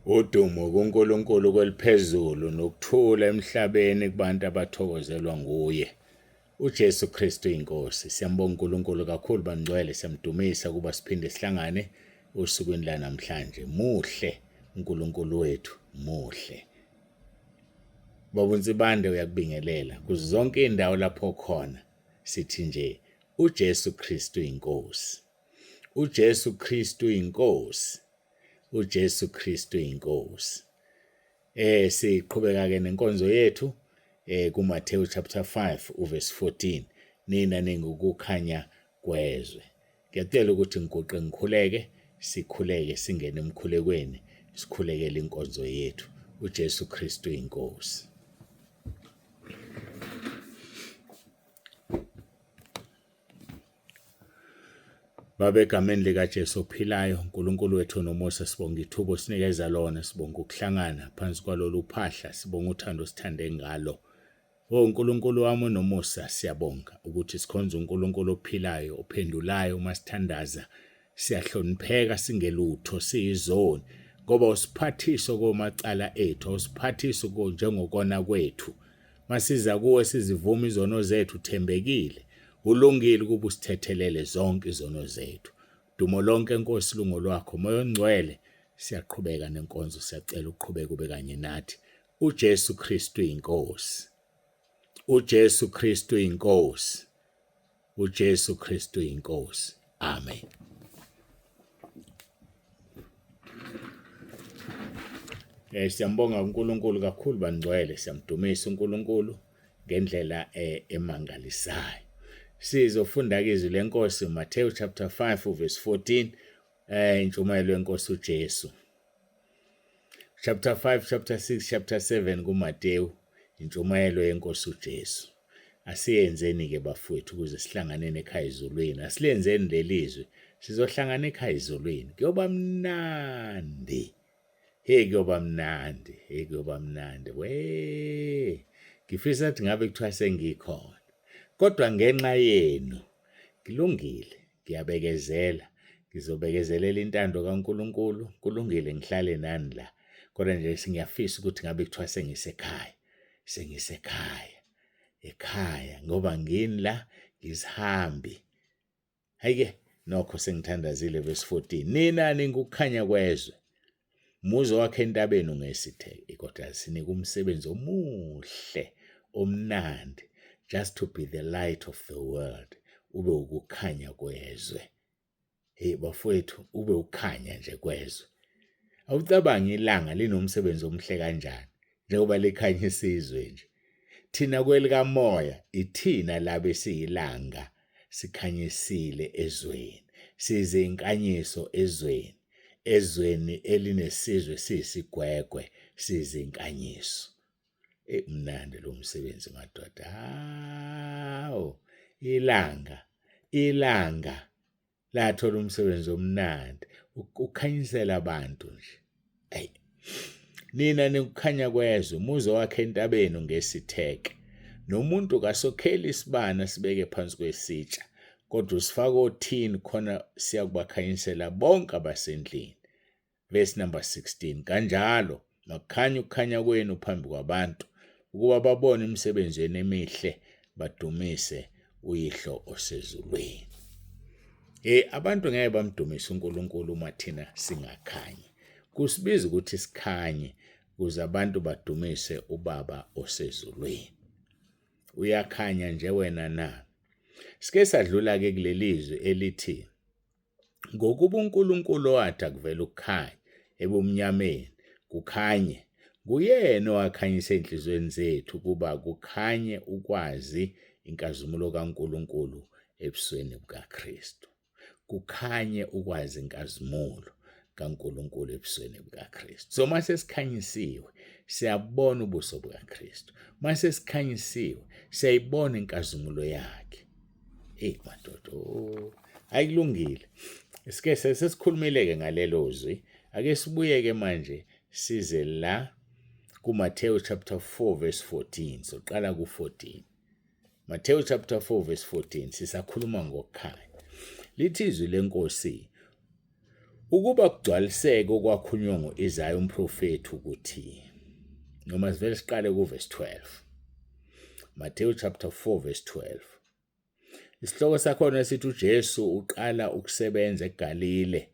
Udumo kuNkulunkulu kweliphezulu nokuthula emhlabeni kubantu abathokozelwa nguye. UJesu Kristu inkosi. Siyambonga uNkulunkulu kakhulu bangcwele, siyamdumisa kuba siphinde sihlangane osukwini lanamhlanje. Muhle uNkulunkulu wethu, muhle. Baba uNsibande uyakubingelela kuzo zonke indawo lapho khona. Sithi nje uJesu Kristu inkosi. UJesu Kristu inkosi. uJesu Kristu inkosi. Siqhubeka ke nenkonzo yethu kuMathewu chapter 5 uverse 14. Nina ningukukhanya kwezwe. Ngiyacela ukuthi ngiguqe ngikhuleke, sikhuleke singene emkhulekweni, sikhulekele inkonzo yethu. uJesu Kristu inkosi. Baba, egameni likaJesu ophilayo, uNkulunkulu wethu onomusa, sibonga ithuba osinikeza lona, sibonga ukuhlangana phansi kwalolu phahla, sibonga uthando osithande ngalo. O Nkulunkulu wami onomusa, siyabonga ukuthi sikhonza uNkulunkulu ophilayo, ophendulayo uma sithandaza. Siyahlonipheka singelutho, siyizoni, ngoba usiphathisa okomacala ethu, awusiphathisi njengokona kwethu. Masiza kuwe sizivuma izono zethu, uthembekile, ulungile ukuba usithethelele zonke izono zethu. Dumo lonke Nkosi lungolwakho, Moya oNgcwele, siyaqhubeka nenkonzo, siyacela uqhubeke ube kanye nathi. UJesu Kristu inkosi. UJesu Kristu inkosi. uJesu Kristu inkosi. Amen. Siyambonga uNkulunkulu kakhulu bangcwele, siyamdumisa uNkulunkulu ngendlela emangalisayo. Sizofunda ke izwi lenkosi Matthew chapter 5 verse 14, intshumayelo yenkosi uJesu. Chapter 5, chapter 6, chapter 7 kuMateyu, intshumayelo yenkosi uJesu. Asiyenzeni-ke bafowethu ukuze sihlanganeni ekhaya ezulwini. Asilenzeni leli zwi, sizohlangana ekhaya ezulwini. Kuyoba mnandi. Hey kuyoba mnandi, hey kuyoba mnandi. We ngifisa ukuthi ngabe kuthiwa sengikhona. Kodwa ngenxa yenu ngilungile. Ngiyabekezela, ngizobekezelela intando kaNkulunkulu, kulungile ngihlale nani la. Kodwa nje ngiyafisa ukuthi ngabe kuthiwa sengisekhaya, sengisekhaya, ekhaya ngoba ngini la ngisihambi. Hhayi-ke nokho sengithandazile verse 14. Nina ningukukhanya kwezwe. Muzi wakhe entabeni ungesitheke kodwa sinika umsebenzi omuhle omnandi just to be the light of the world, ube ukukhanya kwezwe. Hey bafowethu, ube ukukhanya nje kwezwe. Awucabangi ilanga linomsebenzi omuhle kanjani njengoba likhanyisa izwe nje. Thina kwelikamoya ithina laba esiyilanga sikhanyisile ezweni, sizinkanyiso ezweni, ezweni elinesizwe siyisigwegwe, sizinkanyiso. Ey mnandi lo msebenzi madoda. Hawu, ilanga, ilanga lathola umsebenzi omnandi ukhanyisela abantu nje. Ayi. Nina nikukhanya kwezwe, umuzi wakhe entabeni ungesitheke. Nomuntu kasokheli isibani asibeke phansi kwesitsha, kodwa usifaka othini khona siyakubakhanyisela bonke abasendlini. Verse number 16. Kanjalo makukhanye ukukhanya kwenu phambi kwabantu, ukuba babone imisebenzi yenu emihle, badumise uYihlo osezulwini. Hey, abantu ngeke bamdumise uNkulunkulu uma thina singakhanyi. Kusibiza ukuthi sikhanye ukuze abantu badumise uBaba osezulwini. Uyakhanya nje wena na? Sike sadlula ke kuleli zwi elithi ngokuba uNkulunkulu owathi akuvele ukukhanya ebumnyameni kukhanye, nguyena owakhanyisa ezinhliziyweni zethu ukuba kukhanye ukwazi inkazimulo kaNkulunkulu ebusweni bukaKristu. Kukhanye ukwazi inkazimulo kaNkulunkulu ebusweni bukaKristu. So mase sikhanyisiwe siyabona ubuso bukaKristu. Mase sikhanyisiwe siyayibona inkazimulo yakhe. Hey madoda, oh. Hayi kulungile. Sike sesikhulumile ke ngalelo zwi. Ake sibuyeke manje size la kuMathewu chapter 4 verse 14. Soqala ku-14. Matthew chapter 4 verse 14 sisakhuluma ngokukhanya. Lithi izwi lenkosi. Ukuba kugcwaliseke okwakhulunywa ngo-Isaya umprofethi ukuthi, noma sivele siqale kuvesi 12. Mateyu chapter 4 verse 12. Isihloko sakhona sithi uJesu uqala ukusebenza eGalile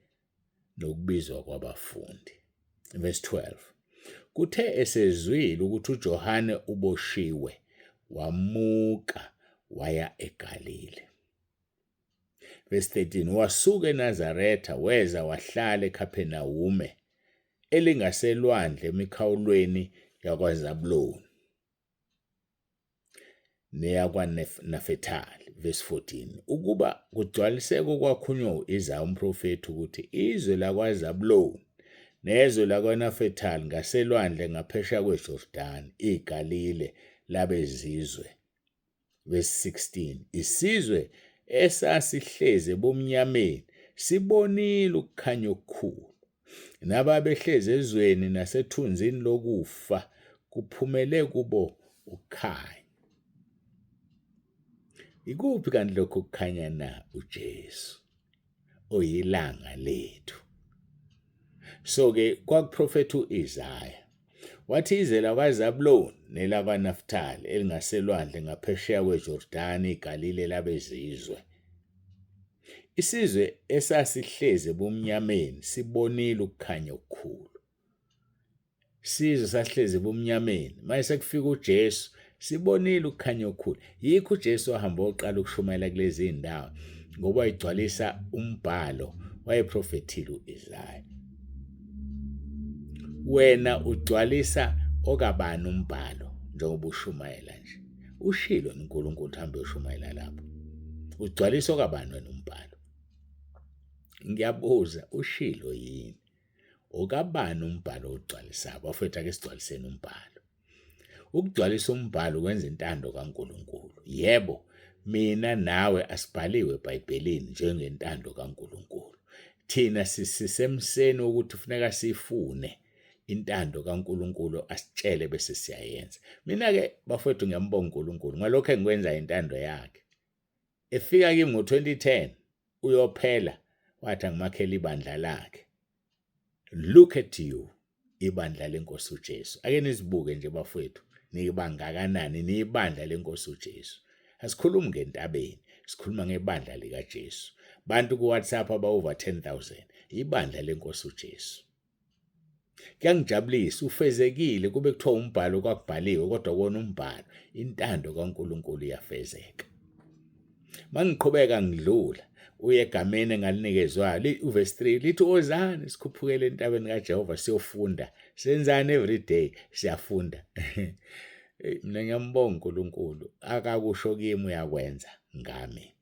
nokubizwa kwabafundi. Verse 12. Kuthe esezwile ukuthi uJohane uboshiwe, wamuka waya eGalile. Verse 13 wasuka eNazaretha weza wahlala eKhaphenawume elingaselwandle emikhawulweni yakwaZabuloni neyakwaNafetali. Verse 14 ukuba kugcwaliseke okwakhulunywa u-Isaya umprofethi ukuthi izwe lakwaZabuloni nezwe lakwaNafetali ngaselwandle ngaphesheya kweJordani iGalile labezizwe. Verse 16 Isizwe esasihlezi ebumnyameni sibonile ukukhanya okukhulu, nababehlezi ezweni nasethunzini lokufa kuphumele kubo ukukhanya. Ikuphi kanti lokho kukhanya na? UJesu oyilanga lethu. So ke kwakuprofetha uIsaya wathi izwe lakwaZabuloni nelakwaNaftali elingaselwandle ngaphesheya kweJordani iGalile labezizwe. Isizwe esasihlezi ebumnyameni sibonile ukukhanya okukhulu. Sizwe sahlezi ebumnyameni manje sekufika uJesu sibonile ukukhanya okukhulu. Yikho uJesu wahamba oqala ukushumayela kulezi zindawo ngoba wayigcwalisa umbhalo wayeprofethile uIsaya. Wena ugcwalisa okabani umbhalo njengoba ushumayela nje? Ushilo uNkulunkulu ukuthi hambe uyoshumayela lapho. Ugcwalisa okabani wena umbhalo? Ngiyabuza, ushilo yini? Okabani umbhalo ogcwalisayo? Bafowethu, ake sigcwaliseni umbhalo. Ukugcwalisa umbhalo kwenza intando kaNkulunkulu. Yebo, mina nawe asibhaliwe eBhayibhelini njengentando kaNkulunkulu. Thina sisemseni wokuthi kufuneka sifune intando kaNkulunkulu asitshele bese siyayenza. Mina-ke bafowethu ngiyambonga uNkulunkulu ngalokho engikwenza intando yakhe. Efika kimi ngo-2010 uyophela wathi angimakhele ibandla lakhe. Look at you, ibandla lenkosi uJesu. Ake nizibuke nje bafowethu, nibangakanani niyibandla lenkosi uJesu. Asikhulumi ngentabeni, sikhuluma ngebandla likaJesu. Bantu ku-WhatsApp aba-over 10,000, ibandla lenkosi uJesu. Kuyangijabulisa, ufezekile kube kuthiwa umbhalo kwakubhaliwe kodwa kona umbhalo, intando kaNkulunkulu iyafezeka. Mangiqhubeka ngidlula uye egameni engalinikezwayo uvesi 3 lithi wozani sikhuphukele entabeni kaJehova siyofunda. Senzani every day? Siyafunda. Mina ngiyambonga uNkulunkulu akakusho kimi uyakwenza ngami.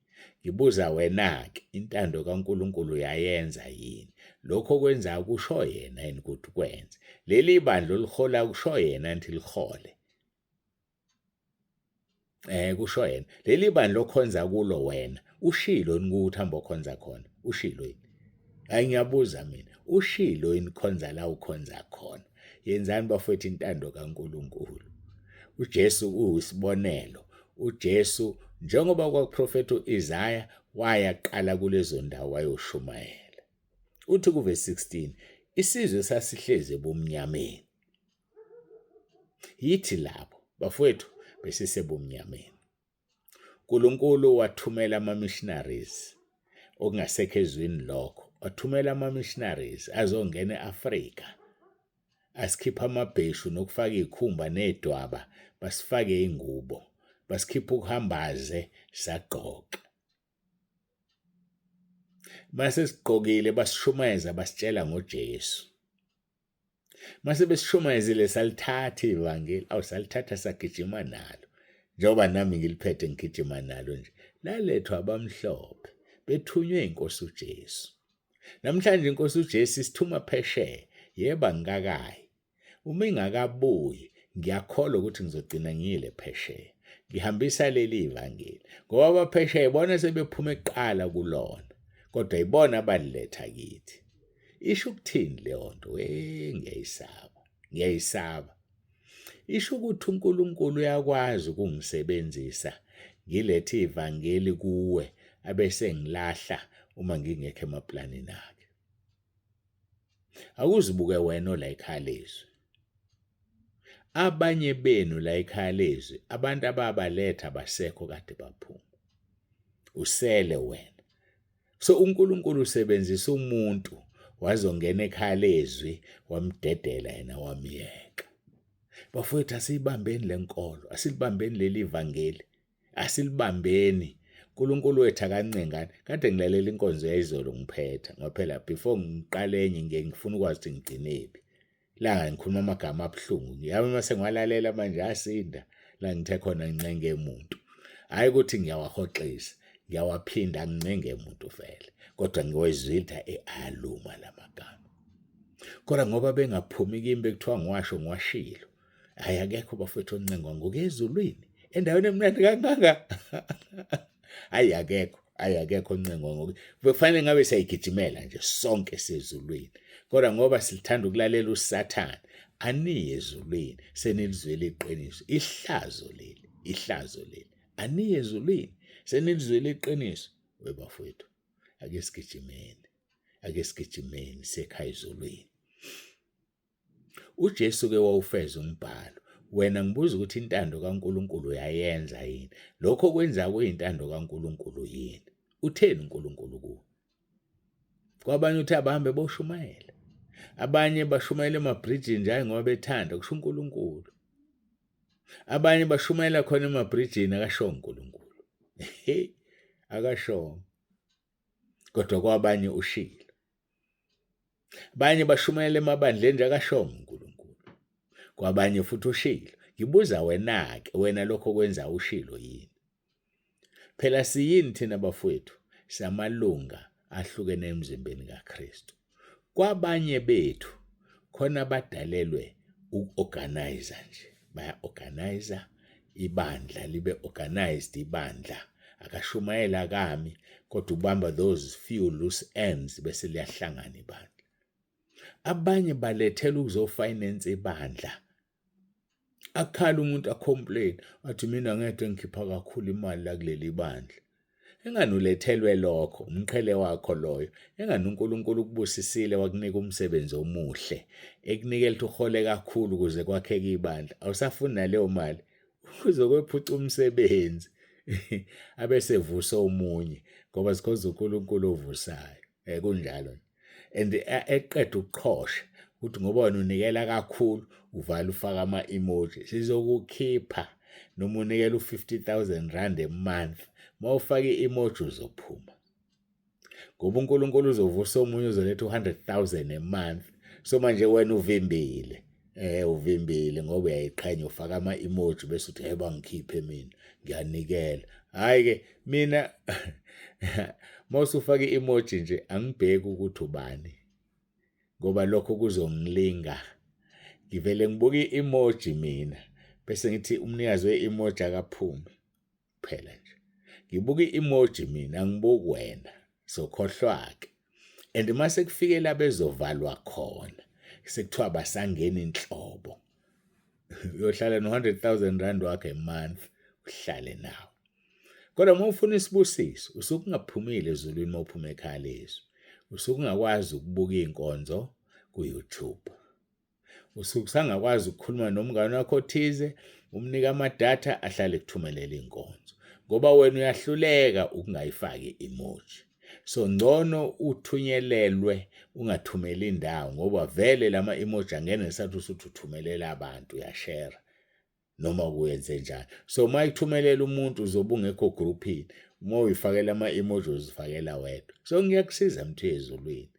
Ngibuza wena-ke, intando kaNkulunkulu uyayenza yini? Lokho okwenzayo kusho yena yini ukuthi ukwenze? Leli bandla oliholayo kusho yena ukuthi lihole? Kusho yena. Leli bandla okhonza kulo wena, ushilo yini ukuthi hamba okhonza khona? Ushilo yini? Hayi ngiyabuza mina, ushilo yini khonza la ukhonza khona? Yenzani bafowethu intando kaNkulunkulu. UJesu uyisibonelo. UJesu njengoba kwakuprofetha uIsaya waya qala kulezo ndawo wayoshumayela. Uthi kuvesi 16 isizwe sasihlezi ebumnyameni. Yithi labo bafowethu besisebumnyameni. uNkulunkulu wathumela ama-missionaries okungasekho ezwini lokho, wathumela ama-missionaries azongena e-Afrika asikhipha amabheshu nokufaka iy'khumba nedwaba, basifake iy'ngubo, basikhipha ukuhambaze sagqoka. Mase sigqokile basishumayeza basitshela ngoJesu. Mase besishumayezile salithatha ivangeli, awu salithatha sagijima nalo. Njengoba nami ngiliphethe ngigijima nalo nje. Lalethwa abamhlophe bethunywe inkosi uJesu. Namhlanje inkosi uJesu isithuma phesheya, yebo angikakayi. Uma ingakabuyi, ngiyakholwa ukuthi ngizogcina ngiyile phesheya. Ngihambisa leli ivangeli ngoba abaphesheya ibona sebephume kuqala kulona, kodwa ibona abaliletha kithi. Isho ukuthini leyo nto? We ngiyayisaba, ngiyayisaba. Isho ukuthi uNkulunkulu uyakwazi ukungisebenzisa ngilethe ivangeli kuwe abese ngilahla uma ngingekho emaplanini akhe. Akuzibuke wena la ekhaya lezwi. Abanye benu la ekhaya lezwi abantu ababaletha basekho kade baphuma. Usele wena. So uNkulunkulu usebenzisa umuntu wazongena ekhaya lezwi wamdedela yena wamyeka. Bafowethu asiyibambeni lenkolo, asilibambeni leli vangeli. Asilibambeni. uNkulunkulu wethu akancengani. Kade ngilalela inkonzo yayizolo ngiphetha ngoba phela before ngiqale enye ngiye ngifuna ukwazi ukuthi ngigcinephi. La ngikhuluma amagama abuhlungu. Ngiyami uma sengiwalalela manje asinda la ngithe khona ngincenge umuntu. Hhayi ukuthi ngiyawahoxisa, ngiyawaphinda ngincenge umuntu vele. Kodwa ngiwezwile aluma la magama. Kodwa ngoba bengaphumi kimi bekuthiwa ngiwasho ngiwashilo. Hayi akekho bafethu oncengwa ngokuya ezulwini endaweni emnandi kangaka. Hayi akekho, hayi akekho oncengwa ngokuya. Bekufanele ngabe siyayigijimela nje sonke sezulwini. Kodwa ngoba sithanda ukulalela uSathane, aniye ezulwini senilizwile iqiniso. Ihlazo leli, ihlazo leli. Aniye ezulwini senilizwile iqiniso. Webafowethu, ake sigijimeni. Ake sigijimeni sekhaya ezulwini. UJesu-ke wawufeza umbhalo. Wena ngibuza ukuthi intando kaNkulunkulu uyayenza yini? Lokho okwenza kuyintando kaNkulunkulu yini? Utheni uNkulunkulu kuwe? Kwabanye uthi abahambe boshumayela. Abanye bashumayela emabrijini nje hayi ngoba bethanda kusho uNkulunkulu. Abanye bashumayela khona emabrijini akasho uNkulunkulu. Hey, akasho. Kodwa kwabanye ushilo. Abanye bashumayela emabandleni nje akashongo uNkulunkulu. Kwabanye futhi ushilo. Ngibuza wena-ke, wena lokho kwenza ushilo yini? Phela siyini thina bafowethu? Samalunga ahlukene emzimbeni kaKristu. Kwabanye bethu khona badalelwe uku-organize nje. Baya-organize ibandla libe organized ibandla. Akashumayela kami kodwa ubamba those few loose ends bese liyahlangana ibandla. Abanye balethela ukuzofinance ibandla. Akhala umuntu acomplain athi mina ngedwa engikhipha kakhulu imali la kuleli bandla. Engani ulethelwe lokho, umqhele wakho loyo. Engani uNkulunkulu ukubusisile wakunika umsebenzi omuhle, ekunikela ukuthi uhole kakhulu ukuze kwakheke ibandla. Awusafuni naleyo mali, uzokwephuca umsebenzi abese vusa omunye ngoba sikhonza uNkulunkulu ovusayo. Kunjalo nje. And eqeda ukuqhosha ukuthi ngoba wena unikela kakhulu uvala ufaka ama-emoji sizokukhipha noma unikela u-50,000 rand a month uma ufaka i-emoji uzophuma ngoba uNkulunkulu uzovusa omunye uzoletha u-100,000 a month. So manje wena uvimbile, uvimbile ngoba uyayiqhenya ufaka ama-emoji bese uthi hey bangikhiphe mina ngiyanikela. Hhayi-ke mina uma usufaka i-emoji nje angibheki ukuthi ubani ngoba lokho kuzongilinga. Ngivele ngibuke i-emoji mina bese ngithi umnikazi we-emoji akaphume kuphela nje. Ngibuka i-emoji mina angibuki wena, sokhohlwa-ke. And mase kufike la bezovalwa khona sekuthiwa basangena inhlobo, uyohlala no-100,000 rand wakho a month uhlale nawo. Kodwa uma ufuna isibusiso usuke ungaphumile ezulwini uma uphuma ekhaya lezwi, usuke ungakwazi ukubuka iy'nkonzo ku-YouTube. Usuke usangakwazi ukukhuluma nomngane wakho othize, umnike amadatha ahlale ekuthumelela iy'nkonzo ngoba wena uyahluleka ukungayifaki i-emoji. So ngcono uthunyelelwe ungathumeli indawo ngoba vele lama emoji angena ngesikhathi usuthi uthumelela abantu uyashera noma kuyenze njani. So uma ikuthumelela umuntu uzobe ungekho groupini, uma uyifakela ama-emoji uzifakela wedwa. So ngiyakusiza mthu ezulwini.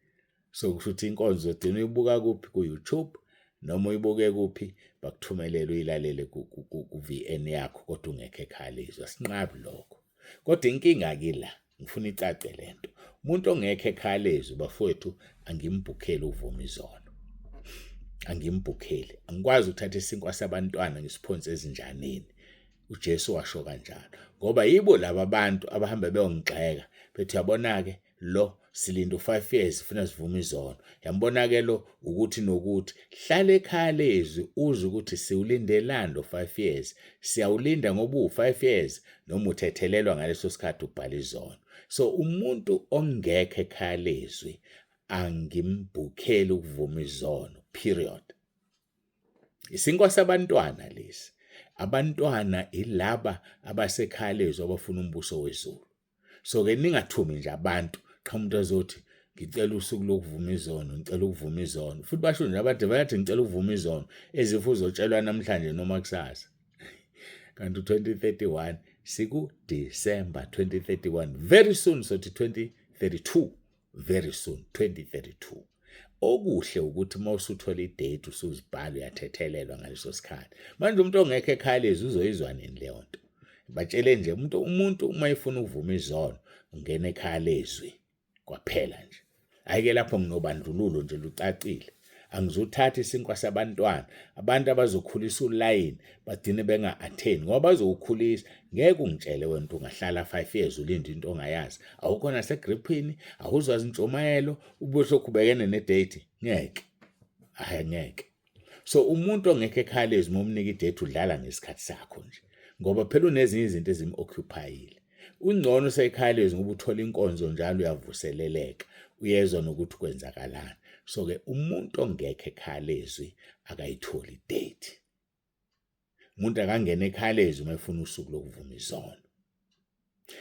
So kusho ukuthi inkonzo ugcina uyibuka kuphi ku-YouTube noma uyibuke kuphi bakuthumelele uyilalele ku-VN yakho kodwa ungekho ekhaya lezwi. Asinqabi lokho. Kodwa inkinga ke la, ngifuna icace lento. Umuntu ongekho ekhaya lezwi bafowethu angimbhukheli uvuma izono. Angimbhukheli. Angikwazi ukuthatha isinkwa sabantwana ngisiphonse ezinjaneni. uJesu washo kanjalo. Ngoba yibo laba bantu abahamba beyongigxeka bethi uyabona-ke lo silinda u-5 years funa sivume izono. Yambona-ke lo ukuthi nokuthi hlala ekhaya lezwi uzwe ukuthi siwulindelani lo 5 years. Siyawulinda ngoba uwu-5 years noma uthethelelwa ngaleso sikhathi ubhala izono. So umuntu ongekho ekhaya lezwi Angimbhukheli ukuvuma izono, period. Isinkwa sabantwana lesi. Abantwana ilaba abasekhaya lezwi abafuna umbuso wezulu. So ke ningathumi nje abantu qha umuntu azothi ngicela usuku lokuvuma izono, ngicela ukuvuma izono. Futhi basho nje abade bayathi ngicela ukuvuma izono ezifo uzotshelwa namhlanje noma kusasa. Kanti u-2031 siku-December 2031 very soon sothi 2032 very soon 2032. Okuhle ukuthi uma usuthola idate usuzibhala uyathethelelwa ngaleso sikhathi. Manje umuntu ongekho ekhaya lezi uzoyizwa nini leyo nto? Batshele nje umuntu uma efuna ukuvuma izono ungena ekhaya lezwi kwaphela nje. Hhayi-ke lapho nginobandlululo nje lucacile. Angizuthatha isinkwa sabantwana, abantu abazokhulisa ulayini bagcine benga-atheni ngoba bazowukhulisa. Ngeke ungitshele wena ukuthi ungahlala 5 years ulinde into ongayazi. Awukho nasegriphini, awuzwa zintshumayelo, ube usuqhubekene nedate. Ngeke. Hhayi ngeke. So umuntu ongekho ekhaya lezwi uma umnika idate udlala ngesikhathi sakho nje. Ngoba phela unezinye izinto ezim-occupy-ile. Ungcono usekhaya lezwi ngoba uthola inkonzo njalo uyavuseleleka, uyezwa nokuthi kwenzakalani. So-ke umuntu ongekho ekhaya lezwi akayitholi idate. Umuntu akangena ekhaya lezwi uma efuna usuku lokuvuma izono.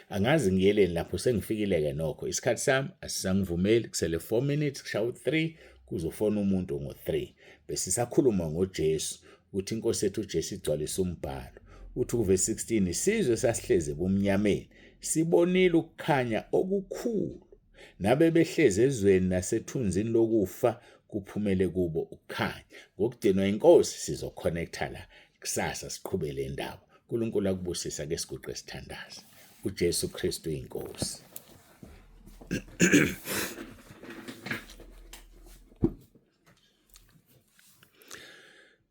Angazi ngiyeleni lapho sengifikile-ke nokho isikhathi sami asisangivumeli kusele 4 minutes kushaya u-3 kuzofona umuntu ngo-3 besisakhuluma ngoJesu ukuthi inkosi yethu uJesu igcwalisa umbhalo uthi kuvesi 16 isizwe sasihlezi ebumnyameni sibonile ukukhanya okukhulu nabebehlezi ezweni nasethunzini lokufa kuphumele kubo ukukhanya. Ngokugcinwa inkosi sizokhonekhtha la kusasa siqhube le ndaba. uNkulunkulu akubusise ake siguqe sithandaze. UJesu Kristu inkosi.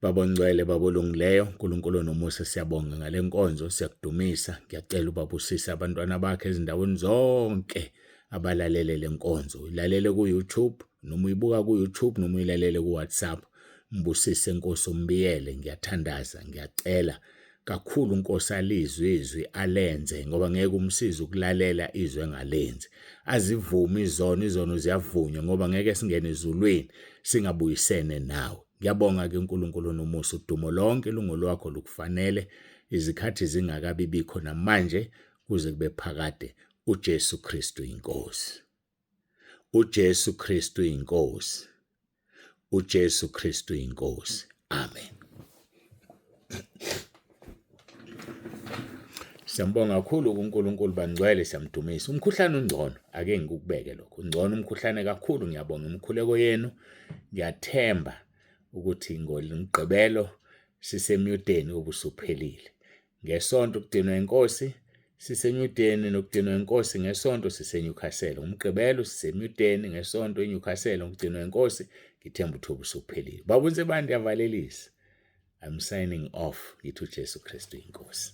Baba ongcwele, Baba olungileyo, uNkulunkulu onomusa, siyabonga ngale nkonzo, siyakudumisa. Ngiyacela ubabusise abantwana bakhe ezindaweni zonke abalalele le nkonzo. Uyilalele ku-YouTube, noma uyibuka ku-YouTube, noma uyilalele ku-WhatsApp. Mbusise Nkosi umbiyele, ngiyathandaza, ngiyacela kakhulu Nkosi alizwe izwi alenze ngoba ngeke umsize ukulalela izwi engalenzi. Azivume izono, izono ziyavunywa ngoba ngeke singene ezulwini singabuyisene nawe. Ngiyabonga ke uNkulunkulu onomusa, udumo lonke lungolwakho lukufanele izikhathi zingakabi bikho namanje kuze kube phakade. uJesu Kristu inkosi. uJesu Kristu inkosi. uJesu Kristu inkosi. Amen. Siyambonga kakhulu kuNkulunkulu bangcwele siyamdumisa. Umkhuhlane ungcono, ake ngikubeke lokho. Ungcono umkhuhlane kakhulu, ngiyabonga imikhuleko yenu. Ngiyathemba ukuthi ngoMgqibelo sisemyudeni obusuphelile. NgeSonto kugcinwa inkosi sisenyudeni nokugcinwa inkosi ngeSonto siseNewcastle. NgoMgqibelo sisemyudeni ngeSonto eNewcastle ngokugcinwa inkosi ngithemba ukuthi obusuphelile. Baba uNsibande yavalelisa. I'm signing off ngithi uJesu Kristu inkosi.